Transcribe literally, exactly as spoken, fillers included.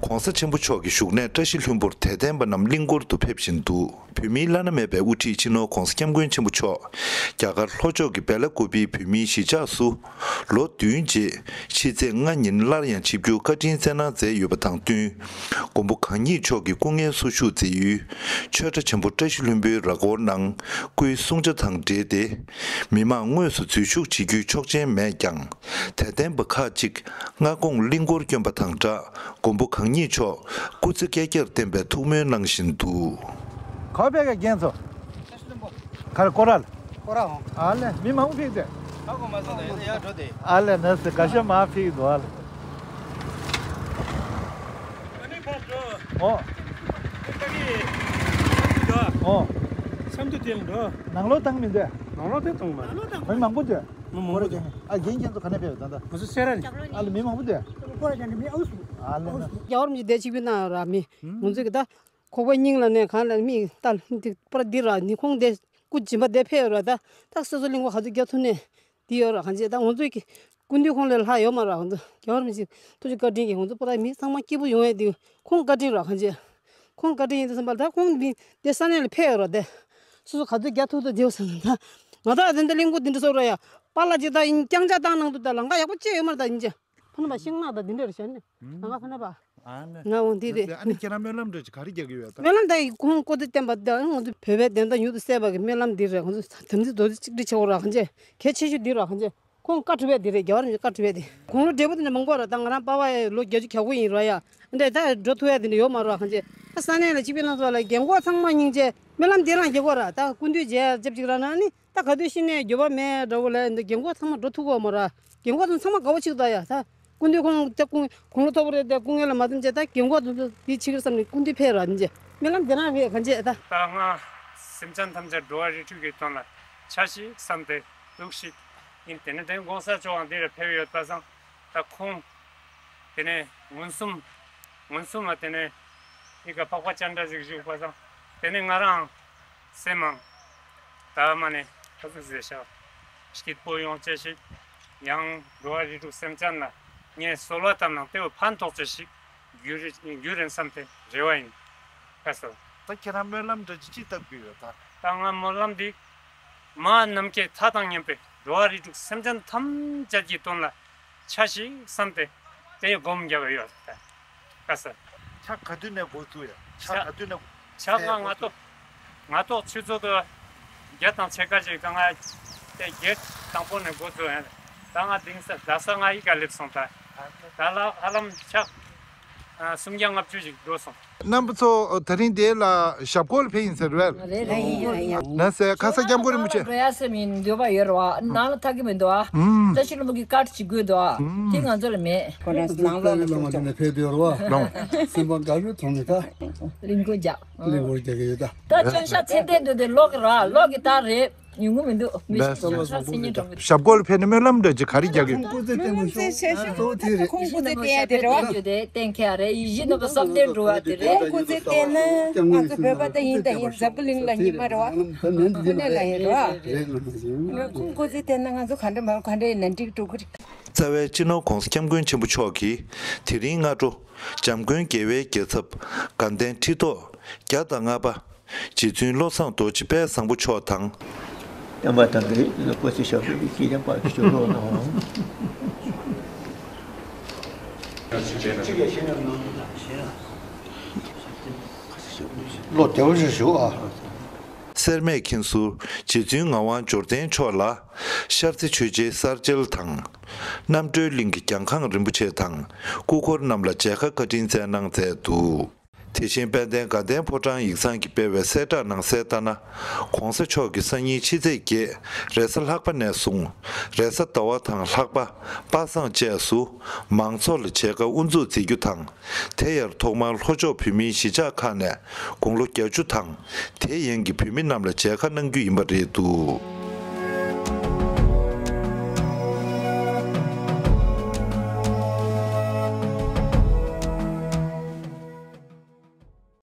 ༧གོང་ས་ཆེན་པོ་མཆོག་གི་བཞུགས་གནས་བཀྲ་ཤིས་ལྷུན་པོར་དད་ལྡན་པ་རྣམས་གླིང་སྐོར་དུ་ཕེབས་བཞིན་འདུག་བོད་མིའི་བླ་ན་མེད་པའི་དབུ་ཁྲིད་སྤྱི་ནོར་༧གོང་ས་༧སྐྱབས་མགོན་ཆེན་པོ་མཆོག་རྒྱ་གར་ལྷོ་ཕྱོགས་ཀྱི་བེ་ལ་ཀུ་པིའི་བོད་མིའི་གཞིས་ཆགས་སུ། ལོ་བདུན་རྗེས་ཕྱི་ཚེས་ལྔ་ཉིན་སླར་ཡང་ཆིབས་བསྒྱུར་བཀའ་དྲིན་བསྩལ་གནང་མཛད་ཡོད་པ་དང་བསྟུན། མགོན་པོ་གང་ཉིད་མཆོག་གི་སྐུ་ངལ་གསོ་བཞུགས་མཛད་ཡུལ་ཆོས་གྲྭ་ཆེན་པོ་བཀྲ་ཤིས་ལྷུན་པོའི་ར་སྐོར་ནང་སྐུའི་གསུང་ཆོས་དང་འབྲེལ་ཏེ། མི་མང་དངོས་སུ་འཛུལ་ཞུགས་བྱེད་རྒྱུའི་ཆོག་མཆན་མེད་ཀྱང་། དད་ལྡན་པ་ཁག་ཅིག་སྔ་དགོང་གླིང་སྐོར་བསྐྱོན་པ་དང་སྦྲགས། མགོན་པོ་གང་ཉིད་མཆོག་སྐུ་ཚེ་བསྐལ་བརྒྱར་བརྟན་པའི་ཐུགས་སྨོན་གནང་བཞིན་འདུག་ག་པར་ཕེབས་ཀྱི་རྒན་ཚོ། ག་རེ་སྐོར་ར། སྐོར་ར་འོང་། ཨ་ལེ་མི་མང་པོ་ཕེབས་ཏེ། ཧ་གོ་མ་སོང་ད་ཡིན་ན་ཡར་འགྲོ་དེ། ཨ་ལེ་ན་སི་ག་ཤ་མ་ཕེབས་འདུག་ཨ་ལེ། ཨ་ནི་ཕར་འགྲོ། ཨོ། ཨ་ནི་ཕ་གི་འགྲོ། ཨོ། ཆབ་མདོ་དེ་ལ་འགྲོ། ནང་ལོགས་བཏང་མི་འདུག་ནང་ལོགས་དེ་གཏོང་མ། མི་མང་པོ་འདུག་མི་མང་པོ་འདུག་ཨ་རྒན་ཁྱེད་ཚོ་ག་ནས་ཕེབས་ད་ལྟ། ང་ཚོ་སེ་ར་ནས། ཨ་ལེ་མི་མང་པོ་འདུག་ཨ་ལེ་ན། རྒྱལ་བ་རིན་པོ་ཆེ་དེ་གཅིག་པུའི་ནང་ཡོད་ར་མི། ང་ཚོ་གི་ད། ཁོག་པ་སྙིང་ལ་ནས་གང་ལ་མིག་ལྟ་འདི་པར་འདི་ར་ནི་ཁོང་དེ་སྐུ་སྦྱིན་པ་དེ་ཕེབས་ཡོད་ར་ད། ད་སོ་སོ་གླིང་བ་ག་ཚོད་རྒྱག་ཐུབ་ནས་འདི་ཡོད་ར་གང་བྱེད་ད་ང་ཚོའི་གི་སྐུ་མདུན་ཁོང་ལས་ལྷག་ཡོད་མ་ར་ང་ཚོ་རྒྱལ་བ་རིན་པོ་ཆེ་ཐུགས་རྗེ་བཀའ་དྲིན་གྱིས་ང་ཚོ་པོ་ད་མི་ཚང་མ་སྐྱིད་པོ་ཡོང་ཡས་དེ་ཁོང་བཀའ་དྲིན་ར་གང་བྱེད། ཁོང་བཀའ་དྲིན་ཡིན་དུ་བསམ་པ་ད་ཁོང་མི་དེ་ས་གནས་ལ་ཕེབས་ཡོད་ར་དེ། སོ་སོ་ག་ཚོད་རྒྱག་ཐུབ་ཐུབ་དེ་བསམ་ད། ང་ད་དེ་འདྲ་གླིང་བ་འདི་འདྲ་བཟོ་ར་ཡ། པཱ་ལགས་ཅིག་ད་ཡིན་རྐྱང་ཅག་བཏང་གནང་འདུག་ད་ལམ་ཁ་ཡག་པོ་ཅིག་ཡོད་མ་ར་ད་ཡིན་ཅེ། ཕ་ན་པ་ཤིང་ནག་དང་འདི་འདྲ་རེད་ཤག་ནི། ཨ་ནི། ང་ཕ་ན་པ། ཨ་ནི། ང་འོང་འདི་རེད། ཨ་ནི་ཁྱེད་རང་སྨོན་ལམ་འདྲ་ཅིག་ག་རེ་རྒྱག་གི་ཡོད་ད། སྨོན་ལམ་ད་ཡི་ཁོང་སྐུ་ཚེ་བརྟན་པ་ད་ང་ཚོ་བོད་པའི་བདེན་མཐའ་མྱུར་དུ་གསལ་བ་གི་སྨོན་ལམ་འདི་རེད། ང་ཚོ་དམ་ཚིག་རྡོ་རྗེ་གཅིག་སྒྲིལ་བྱེད་དགོས་ར་གང་བྱེད། གལ་ཆེ་ཤོས་འདི་ར་གང་བྱེད། ཁོང་བཀའ་སྒྲུབ་ཡ་འདི་རེད། རྒྱལ་བ་རིན་པོ་ཆེ་བཀའ་སྒྲུབ་ཡ་འདི། དགུང་ལོ་བགྲེས་པོ་འདི་འདྲ་མང་པོ་ར་ད་ང་རང་པ་ཕ་ཡ་ལོ་བརྒྱད་ཅུ་གྱ་དགུ་ཡིན་ར་ཡ། འདི་ད་འགྲོ་ཐུབ་ཡ་འདི་འདྲ་ཡོད་མ་ར་གང་བྱེད། ད་ས་གནས་ལ་སྤྱི་པའི་ལྷན་ཚོགས་ལ་རྒན་གོག་ཚང་མ་སྙིང་རྗེ་སྨོན་ལམ་འདི་རང་རྒྱག་དགོས་ར་ད་སྐུ་མདུན་མཇལ་ཡ་རྒྱབ་ཅིག་ར་ན་ནི། ད་ག་དུས་ཤི་ནས་འགྱོད་པ་མེད་འདྲ་བོ་ལ་འདི་རྒན་གོག་ཚང་མ་འགྲོ་ཐུབ་གོ་མོ་ར། རྒན་གོག་ཚང་ཚང་མ་དགའ་བོ་ཆིག་ད་ཡ་ད། སྐུ་མདུན་ཁོང་ད་ཁོང་དགུང་ལོ་མཐོ་པོ་རེད་དེ་སྐུ་ངལ་ལ་མ་འཛེམས་བྱས་ད་རྒན་གོག་ཚང་ཚོ་འདི་ཆིག་བསམ་ནས་སྐུ་མདུན་ཕེབས་ར་འདི་མཇལ་སྨོན་ལམ་འདི་རང་རེད་གང་བྱེད་ད། ད་ང་སེམས་ཅན་ཐམས་ཅད་འགྲོ་བ་རིགས་དྲུག་གི་དོན་ལ་ཆ་ཞིག་བསམ་སྟེ་འདུག་ཞིག་ཡིན། དེ་ནས་དེ་གོང་ས་མཆོག་འདིར་ཕེབས་ཡོད་པ་སང་ད་ཁོང་དེ་ནས་མངོན་སུམ་མངོན་སུམ་ལ་དེ་ནས་ཨི་ཀ་འཕགས་པ་སྤྱན་རས་གཟིགས་བཞུགས་པ་སང་དེ་ནས་ང་རང་སེམས་མང་། ད་མ་ནས་ཁ་ཟུག་ཟེར་ཤག་སྐྱིད་པོ་ཡོང་ཅེས་ཤིག་ཡང་འགྲོ་བ་རིགས་དྲུག་སེམས་ཅན་ལ་ངས་གསོལ་བ་བཏབ་ནང་དེ་བས་ཕན་ཐོགས་ཅེས་ཤིག་རྒྱུ་རེ་རྒྱུ་རེད་བསམ་སྟེ་རེ་བ་ཡིན། ཁ་སོ། ད་ཁྱེད་རང་སྨོན་ལམ་འདྲ་ཅི་ཅི་བཏབ་དགོས་ཡོད་ད། ད་ང་སྨོན་ལམ་འདི་མ་ནམ་མཁའི་མཐའ་དང་མཉམ་པའི་འགྲོ་བ་རིགས་དྲུག་སེམས་ཅན་ཐམས་ཅད་ཀྱི་དོན་ལ་ཆ་ཞིག་བསམ་སྟེ་དེ་སྒོམ་རྒྱབ་ཡོད་ད། ཁ་སོ། ཆ་ག་དུས་ནས་འགོ་བཙུགས་ཡ། ཆ་ཆ་ག་དུས་ནས་ཆ་ལྔ་ང་ཏོག་ང་ཏོག་ཆུ་ཚོད་དུ་བརྒྱ་དང་ཕྱེད་ཀ་ཅིག་ད་ང་དེ་བརྒྱད་དང་པོ་ནས་འགོ་བཙུགས་ཡ། ད་ང་དེང་སང་ད་ས་ང་ཨི་ཀ་སླེབས་སོང་ད། ད་ལ་ཧ་ལམ་ཆ་ཨ་སུམ་བརྒྱ་ལྔ་བཅུ་ཞིག་འགྲོ་སོང་། རྣམ་པ་ཚོ་ད་རིང་དེ་ལ་ཞབས་སྐོར་ལ་ཕེབས་ཡིན་ཟེར་བས། རེད་རེད་ཡིན་ཡིན་ཡིན། ན་ཟེར་ཁ་ས་སྐྱབས་མགོན་རིན་པོ་ཆེ། འགྲོ་ཡ་སེམས་ཡིན་འདོད་པ་ཡོད་རེད་བ། ནང་ལ་ཐག་གི་མི་འདུག་ཨ། ཨུམ། བཀྲ་ཤིས་ལྷུན་པོ་གི་བཀའ་ཅིག་དགོས་འདུག་ཨ། ཨུམ། དེ་ང་ཚོ་ལ་མེད། ཁོ་རང་ནང་ལོགས་ལ་ཕེབས་དུས་རེད་བ། ལོང་། སེམས་པ་དགའ་བའི་ཐོག་ནས་ད། གླིང་སྐོར་རྒྱག་གླིང་སྐོར་རྒྱག་གི་ཡོད་ད། ད་ཅོན་ཤ་ཚེ་འདས་འདུག་དེ་ལོག་གི་ར་ལོག་གི་ད་རེད། ཡོང་གི་མི་འདུག་མི་ལགས་སོ། ཞབས་སྐོར་ལ་ཕེབས་ནས་སྨོན་ལམ་འདྲ་ཅིག་ག་རེ་རྒྱག་གི། སྨོན་ལམ་ཚེ་ཤེས་ཤིག་ཁོང་སྐུ་ཚེ་བརྟན་ཡ་དེ་རེད་བ། རྒྱུ་དེ་གཏན་འཁེལ་རེད། ཡིད་བཞིན་ནོར་བུ་བསམ་གཏན་འགྲོ་བ་དེ་རེད། ཁོང་སྐུ་ཚེ་བརྟན་ན་ང་ཚོ་བོད་པ་ད་ཡིན་ད་ཡིན་འཛམ་བུ་གླིང་ལ་ཡིན་མ་རེད་བ། ཁོང་སྐུ་ཚེ་བརྟན་ན་ང་ཚོ་ག་འདྲ་མ་ག་འདྲ་ཡིན་ན་འགྲིག་འགྲོ་གི་རེད། རྩ་བའི་སྤྱི་ནོར་༧གོང་ས་༧སྐྱབས་མགོན་ཆེན་པོ་མཆོག་གིས་དེ་རིང་སྔ་དྲོ་འཇམ་མགོན་རྒྱལ་བའི་རྒྱལ་ཚབ་དགའ་ལྡན་ཁྲི་ཐོག་བརྒྱ་དང་ལྔ་པ། རྗེ་བཙུན་བློ་བཟང་རྡོ་རྗེ་དཔལ་བཟང་པོ་མཆོག་དང་། བསྟན་པ་དང་འདི་ལ་སྐུ་ཚེ་ཞབས་པད་ཀྱི་སྐྱིད་ལྡན་པ་ཞུ་རོགས་གནང་། བློ་བདེ་བོ་ཞིག་བཞུགས་ཨ། སེར་སྨད་མཁན་ཟུར་རྗེ་བཙུན་ངག་དབང་འབྱོར་ལྡན་མཆོག་ལ་ཤར་རྩེ་ཆོས་རྗེའི་གསར་མཇལ་དང་། རྣམ་གྲོལ་གླིང་གི་གྱང་ཁང་རིན་པོ་ཆེ་དང་སྐུ་འཁོར་རྣམས་ལ་མཇལ་ཁ་བཀའ་དྲིན་བསྩལ་གནང་མཛད་འདུག་དེ་བཞིན་དཔལ་ལྡན་དགའ་ལྡན་ཕོ་བྲང་ཡིག་ཚང་གིས་སྤེལ་བའི་གསལ་བསྒྲགས་ནང་གསལ་ལྟར་ན། ༸གོང་ས་མཆོག་གི་སང་ཉིན་ཕྱི་ཚེས་བརྒྱད་རེས་གཟའ་ལྷག་པ་ནས་བཟུང་། རེས་གཟའ་ཟླ་བ་དང་ལྷག་པ། པ་སངས་བཅས་སུ། མང་ཚོགས་ལ་མཇལ་ཁ་དབུ་འཛུགས་མཛད་རྒྱུ་དང་། དེ་ཡར་ཐོག་མར་ལྷོ་ཕྱོགས་བོད་མིའི་གཞིས་ཆགས་ཁག་ནས་དགུང་ལོ་བརྒྱད་ཅུ་དང་། དེ་ཡན་གྱི་བོད་མི་རྣམས་ལ་མཇལ་ཁ་གནང་རྒྱུ་ཡིན་པ་རེད་འདུག